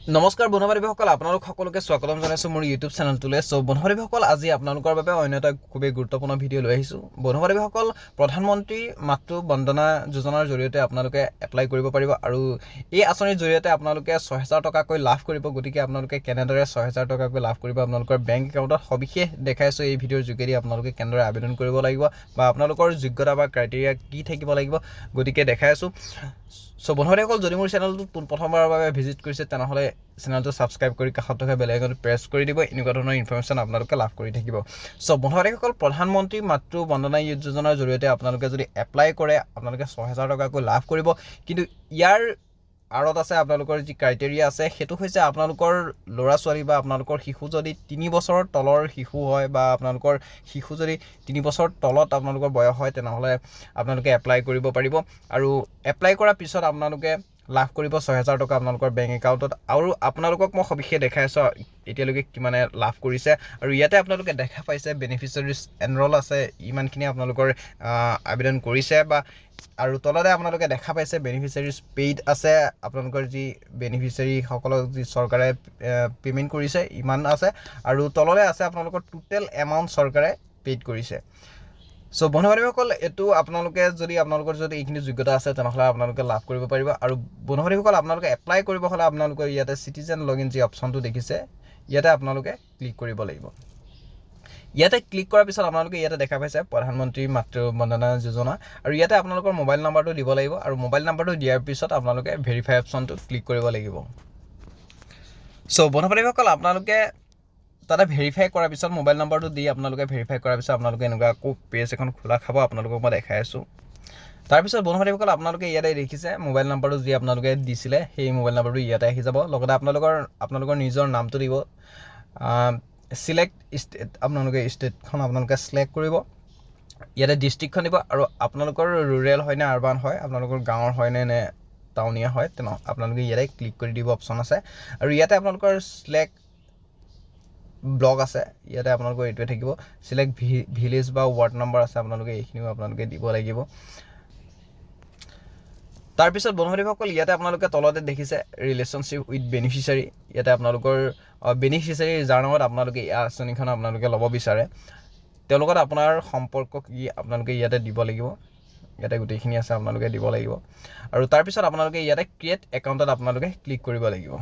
নমস্কাৰ বন্ধু বান্ধৱীসকল, আপোনালোক সকলোকে স্বাগতম জনাইছোঁ মোৰ ইউটিউব চেনেলটোলৈ। চ' বন্ধু বান্ধৱীসকল, আজি আপোনালোকৰ বাবে অন্য এটা খুবেই গুৰুত্বপূৰ্ণ ভিডিঅ' লৈ আহিছোঁ। বন্ধু বান্ধৱীসকল, প্ৰধানমন্ত্ৰী মাতৃ বন্দনা যোজনাৰ জৰিয়তে আপোনালোকে এপ্লাই কৰিব পাৰিব আৰু এই আঁচনিৰ জৰিয়তে আপোনালোকে 6000 টকাকৈ লাভ কৰিব। গতিকে আপোনালোকে কেনেদৰে 6000 টকাকৈ লাভ কৰিব আপোনালোকৰ বেংক একাউণ্টত, সবিশেষ দেখাইছোঁ এই ভিডিঅ'ৰ যোগেদি। আপোনালোকে কেনেদৰে আবেদন কৰিব লাগিব বা আপোনালোকৰ যোগ্যতা বা ক্ৰাইটেৰিয়া কি থাকিব লাগিব, গতিকে দেখাই আছোঁ। চ' বন্ধুসকল, যদি মোৰ চেনেলটো পোনপ্ৰথমবাৰৰ বাবে ভিজিট কৰিছে, তেনেহ'লে চেনেলটো ছাবস্ক্ৰাইব কৰি কাষত থকা বেল আইকনটো প্ৰেছ কৰি দিব। এনেকুৱা ধৰণৰ ইনফৰমেশ্যন আপোনালোকে লাভ কৰি থাকিব। চ' বন্ধুসকল, প্ৰধানমন্ত্ৰী মাতৃ বন্দনা যোজনাৰ জৰিয়তে আপোনালোকে যদি এপ্লাই কৰে, আপোনালোকে 6000 টকাকৈ লাভ কৰিব। কিন্তু ইয়াৰ আঁৰত আছে আপোনালোকৰ যি ক্ৰাইটেৰিয়া আছে, সেইটো হৈছে আপোনালোকৰ ল'ৰা ছোৱালী বা আপোনালোকৰ শিশু যদি 3 বছৰৰ তলৰ শিশু হয় বা আপোনালোকৰ শিশু যদি 3 বছৰৰ তলত আপোনালোকৰ বয়স হয়, তেনেহ'লে আপোনালোকে এপ্লাই কৰিব পাৰিব। আৰু এপ্লাই কৰাৰ পিছত আপোনালোকে লাভ কৰিব 6000 টকা আপোনালোকৰ বেংক একাউণ্টত। আৰু আপোনালোকক মই সবিশেষ দেখাই আছোঁ এতিয়ালৈকে কিমানে লাভ কৰিছে। আৰু ইয়াতে আপোনালোকে দেখা পাইছে বেনিফিচিয়াৰিজ এনৰল আছে, ইমানখিনি আপোনালোকৰ আবেদন কৰিছে বা আৰু তলতে আপোনালোকে দেখা পাইছে বেনিফিচিয়াৰিজ পেইড আছে, আপোনালোকৰ যি বেনিফিচিয়াৰীসকলক যি চৰকাৰে পে'মেণ্ট কৰিছে ইমান আছে। আৰু তলতে আছে আপোনালোকৰ টোটেল এমাউণ্ট চৰকাৰে পেইড কৰিছে। চ' বন্ধু বান্ধৱীসকল, এইটো আপোনালোকে যদি আপোনালোকৰ যদি এইখিনি যোগ্যতা আছে, তেনেহ'লে আপোনালোকে লাভ কৰিব পাৰিব। আৰু বন্ধু বান্ধৱীসকল, আপোনালোকে এপ্লাই কৰিব হ'লে আপোনালোকে ইয়াতে চিটিজেন লগ ইন যি অপশ্যনটো দেখিছে, ইয়াতে আপোনালোকে ক্লিক কৰিব লাগিব। ইয়াতে ক্লিক কৰাৰ পিছত আপোনালোকে ইয়াতে দেখা পাইছে প্ৰধানমন্ত্ৰী মাতৃ বন্দনা যোজনা আৰু ইয়াতে আপোনালোকৰ মোবাইল নাম্বাৰটো দিব লাগিব। আৰু মোবাইল নাম্বাৰটো দিয়াৰ পিছত আপোনালোকে ভেৰিফাই অপশ্যনটো ক্লিক কৰিব লাগিব। চ' বন্ধু বান্ধৱীসকল, আপোনালোকে তাতে ভেৰিফাই কৰাৰ পিছত, মোবাইল নাম্বাৰটো দি আপোনালোকে ভেৰিফাই কৰাৰ পিছত আপোনালোকে এনেকুৱা আকৌ পেজ এখন খোলা খাব। আপোনালোকক মই দেখাই আছোঁ। তাৰপিছত বন্ধু বান্ধৱীসকল, আপোনালোকে ইয়াতে দেখিছে মোবাইল নাম্বাৰটো যি আপোনালোকে দিছিলে, সেই মোবাইল নাম্বাৰটো ইয়াতে আহি যাব। লগতে আপোনালোকৰ নিজৰ নামটো দিব। চিলেক্ট ষ্টেট, আপোনালোকে ষ্টেটখন আপোনালোকে চিলেক্ট কৰিব। ইয়াতে ডিষ্ট্ৰিক্টখন দিব আৰু আপোনালোকৰ ৰুৰেল হয় নে আৰবান হয়, আপোনালোকৰ গাঁৱৰ হয় নে টাউনীয়া হয়, তেনে আপোনালোকে ইয়াতে ক্লিক কৰি দিব অপশ্যন আছে। আৰু ইয়াতে আপোনালোকৰ চিলেক্ট ব্লক আছে, ইয়াতে আপোনালোকৰ এইটোৱে থাকিব। চিলেক্ট ভিলেজ বা ৱাৰ্ড নম্বৰ আছে, আপোনালোকে এইখিনিও আপোনালোকে দিব লাগিব। তাৰপিছত বন্ধু বান্ধৱীসকল, ইয়াতে আপোনালোকে তলতে দেখিছে ৰিলেশ্যনশ্বিপ উইথ বেনিফিচিয়াৰী। ইয়াতে আপোনালোকৰ বেনিফিচিয়াৰী, যাৰ নামত আপোনালোকে এই আঁচনিখন আপোনালোকে ল'ব বিচাৰে, তেওঁলোকত আপোনাৰ সম্পৰ্ক কি আপোনালোকে ইয়াতে দিব লাগিব। ইয়াতে গোটেইখিনি আছে, আপোনালোকে দিব লাগিব। আৰু তাৰপিছত আপোনালোকে ইয়াতে ক্ৰিয়েট একাউণ্টত আপোনালোকে ক্লিক কৰিব লাগিব।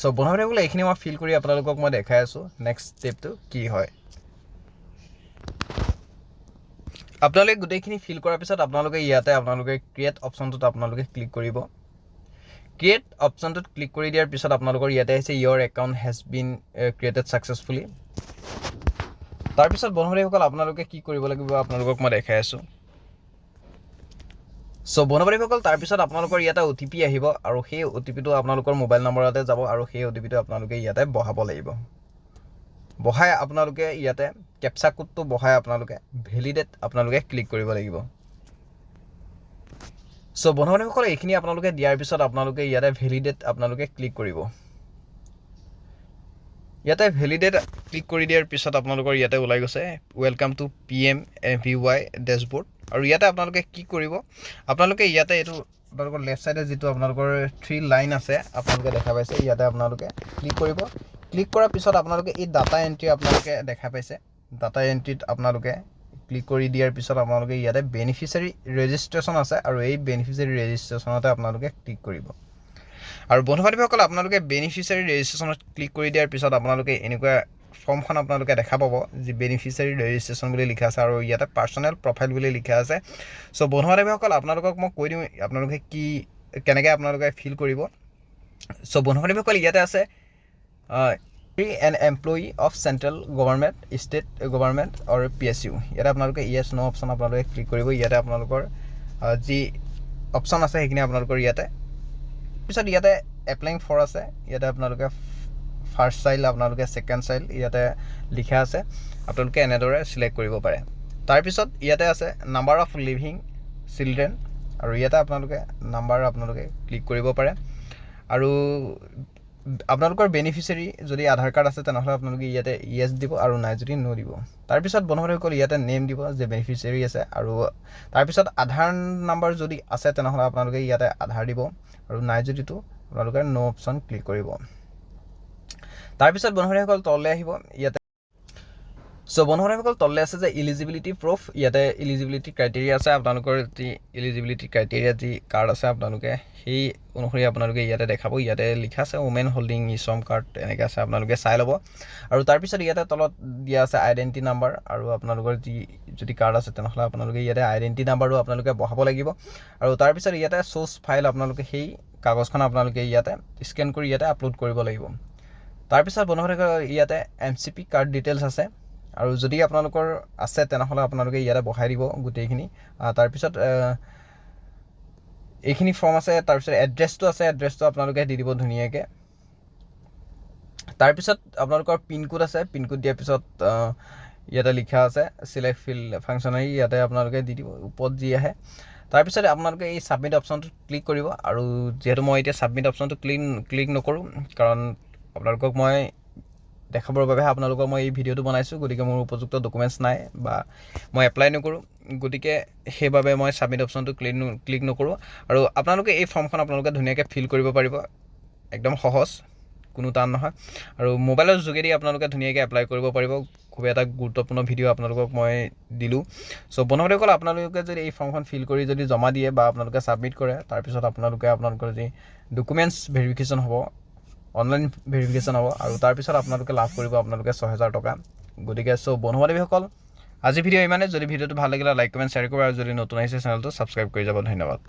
চ' বন্ধু বান্ধৱীসকল, এইখিনি মই ফিল কৰি আপোনালোকক মই দেখাই আছোঁ নেক্সট ষ্টেপটো কি হয়। আপোনালোকে গোটেইখিনি ফিল কৰাৰ পিছত আপোনালোকে ইয়াতে আপোনালোকে ক্ৰিয়েট অপশ্যনটোত আপোনালোকে ক্লিক কৰিব। ক্ৰিয়েট অপশ্যনটোত ক্লিক কৰি দিয়াৰ পিছত আপোনালোকৰ ইয়াতে আহিছে "Your account has been created successfully"। তাৰপিছত বন্ধু বান্ধৱীসকল, আপোনালোকে কি কৰিব লাগিব আপোনালোকক মই দেখাই আছোঁ। চ' বন্ধু বান্ধৱীসকল, তাৰপিছত আপোনালোকৰ ইয়াতে অ'টিপি আহিব আৰু সেই অ'টিপিটো আপোনালোকৰ মোবাইল নম্বৰতে যাব আৰু সেই অ'টিপিটো আপোনালোকে ইয়াতে বহাব লাগিব। বহাই আপোনালোকে ইয়াতে কেপচা কোডটো বহাই আপোনালোকে ভেলিডেট আপোনালোকে ক্লিক কৰিব লাগিব। চ' বন্ধু বান্ধৱীসকল, এইখিনি আপোনালোকে দিয়াৰ পিছত আপোনালোকে ইয়াতে ভেলিডেট আপোনালোকে ক্লিক কৰিব। ইয়াতে ভেলিডেট ক্লিক কৰি দিয়াৰ পিছত আপোনালোকৰ ইয়াতে ওলাই গৈছে "Welcome to PMMVY dashboard"। আৰু ইয়াতে আপোনালোকে কি কৰিব? আপোনালোকে ইয়াতে এইটো আপোনালোকৰ লেফ্ট ছাইডে যিটো আপোনালোকৰ থ্ৰী লাইন আছে, আপোনালোকে দেখা পাইছে, ইয়াতে আপোনালোকে ক্লিক কৰিব। ক্লিক কৰাৰ পিছত আপোনালোকে এই ডাটা এণ্ট্ৰি আপোনালোকে দেখা পাইছে, ডাটা এণ্ট্ৰিত আপোনালোকে ক্লিক কৰি দিয়াৰ পিছত আপোনালোকে ইয়াতে বেনিফিচিয়াৰী ৰেজিষ্ট্ৰেশ্যন আছে আৰু এই বেনিফিচিয়াৰী ৰেজিষ্ট্ৰেশ্যনতে আপোনালোকে ক্লিক কৰিব। আৰু বন্ধু বান্ধৱীসকল, আপোনালোকে বেনিফিচিয়াৰী ৰেজিষ্ট্ৰেশ্যনত ক্লিক কৰি দিয়াৰ পিছত আপোনালোকে এনেকুৱা ফৰ্মখন আপোনালোকে দেখা পাব, যি বেনিফিচিয়াৰী ৰেজিষ্ট্ৰেশ্যন বুলি লিখা আছে আৰু ইয়াতে পাৰ্চনেল প্ৰফাইল বুলি লিখা আছে। চ' বন্ধু বান্ধৱীসকল, আপোনালোকক মই কৈ দিওঁ আপোনালোকে কি কেনেকৈ আপোনালোকে ফিল কৰিব। চ' বন্ধু বান্ধৱীসকল, ইয়াতে আছে "an employee of central government, state government or PSU"। ইয়াতে আপোনালোকে য়েছ ন' অপশ্যন আপোনালোকে ক্লিক কৰিব। ইয়াতে আপোনালোকৰ যি অপশ্যন আছে, সেইখিনি আপোনালোকৰ ইয়াতে। পিছত ইয়াতে এপ্লাইং ফৰ আছে। ইয়াতে আপোনালোকে ফাৰ্ষ্ট চাইল্ড, আপোনালোকে ছেকেণ্ড চাইল্ড ইয়াতে লিখা আছে, আপোনালোকে এনেদৰে চিলেক্ট কৰিব পাৰে। তাৰপিছত ইয়াতে আছে নাম্বাৰ অফ লিভিং চিলড্ৰেন আৰু ইয়াতে আপোনালোকে নাম্বাৰ আপোনালোকে ক্লিক কৰিব পাৰে। আৰু আপোনালোকৰ বেনিফিচিয়াৰী যদি আধাৰ কাৰ্ড আছে, তেনেহ'লে আপোনালোকে ইয়াতে য়েছ দিব আৰু নাই যদি ন' দিব। তাৰপিছত বন্ধু বান্ধৱীসকল, ইয়াতে নেম দিব যে বেনিফিচিয়াৰী আছে। আৰু তাৰপিছত আধাৰ নাম্বাৰ যদি আছে, তেনেহ'লে আপোনালোকে ইয়াতে আধাৰ দিব আৰু নাই যদিতো আপোনালোকে ন' অপশ্যন ক্লিক কৰিব। তাৰপিছত বন্ধুসকল, তললৈ আহিব ইয়াতে। চ' বন্ধুসকল, তললৈ আছে যে ইলিজিবিলিটি প্ৰুফ। ইয়াতে ইলিজিবিলিটি ক্ৰাইটেৰিয়া আছে। আপোনালোকৰ যি ইলিজিবিলিটি ক্ৰাইটেৰিয়া, যি কাৰ্ড আছে, আপোনালোকে সেই অনুসৰি আপোনালোকে ইয়াতে দেখাব। ইয়াতে লিখা আছে ওমেন হোল্ডিং ই শ্ৰম কাৰ্ড, এনেকৈ আছে, আপোনালোকে চাই ল'ব। আৰু তাৰপিছত ইয়াতে তলত দিয়া আছে আইডেণ্টি নাম্বাৰ। আৰু আপোনালোকৰ যি যদি কাৰ্ড আছে, তেনেহ'লে আপোনালোকে ইয়াতে আইডেণ্টি নাম্বাৰো আপোনালোকে বহাব লাগিব। আৰু তাৰপিছত ইয়াতে চ'ৰ্চ ফাইল, আপোনালোকে সেই কাগজখন আপোনালোকে ইয়াতে স্কেন কৰি ইয়াতে আপলোড কৰিব লাগিব। তাৰপিছত বন্ধুসকল, ইয়াতে এমচিপি কাৰ্ড ডিটেইলছ আছে আৰু যদি আপোনালোকৰ আছে, তেনেহ'লে আপোনালোকে ইয়াতে বহাই দিব গোটেইখিনি। তাৰপিছত এইখিনি ফৰ্ম আছে। তাৰপিছত এড্ৰেছটো আছে, এড্ৰেছটো আপোনালোকে দি দিব ধুনীয়াকৈ। তাৰপিছত আপোনালোকৰ পিনক'ড আছে। পিনক'ড দিয়াৰ পিছত ইয়াতে লিখা আছে চিলেক্ট ফিল্ড ফাংচনাৰী, ইয়াতে আপোনালোকে দি দিব ওপৰত যি আহে। তাৰপিছত আপোনালোকে এই ছাবমিট অপশ্যনটোত ক্লিক কৰিব। আৰু যিহেতু মই এতিয়া ছাবমিট অপশ্যনটো ক্লিক নকৰোঁ, কাৰণ আপোনালোকক মই দেখাবৰ বাবেহে আপোনালোকক মই এই ভিডিঅ'টো বনাইছোঁ। গতিকে মোৰ উপযুক্ত ডকুমেণ্টছ নাই বা মই এপ্লাই নকৰোঁ, গতিকে সেইবাবে মই ছাবমিট অপশ্যনটো ক্লিক ক্লিক নকৰোঁ। আৰু আপোনালোকে এই ফৰ্মখন আপোনালোকে ধুনীয়াকৈ ফিল কৰিব পাৰিব, একদম সহজ, কোনো টান নহয়। আৰু মোবাইলৰ যোগেদি আপোনালোকে ধুনীয়াকৈ এপ্লাই কৰিব পাৰিব। খুব এটা গুৰুত্বপূৰ্ণ ভিডিঅ' আপোনালোকক মই দিলোঁ। চ' বন্ধুসকল, আপোনালোকে যদি এই ফৰ্মখন ফিল কৰি যদি জমা দিয়ে বা আপোনালোকে ছাবমিট কৰে, তাৰপিছত আপোনালোকে আপোনালোকৰ যি ডকুমেণ্টছ ভেৰিফিকেশ্যন হ'ব, অনলাইন ভেৰিফিকেশ্যন হ'ব আৰু তাৰপিছত আপোনালোকে লাভ কৰিব আপোনালোকে 6000 টকা। গতিকে চ' বন্ধু বান্ধৱীসকল, আজি ভিডিঅ' ইমানে। যদি ভিডিঅ'টো ভাল লাগিলে, লাইক, কমেণ্ট, শ্বেয়াৰ কৰিব আৰু যদি নতুন আহিছে, চেনেলটো ছাবস্ক্ৰাইব কৰি যাব। ধন্যবাদ।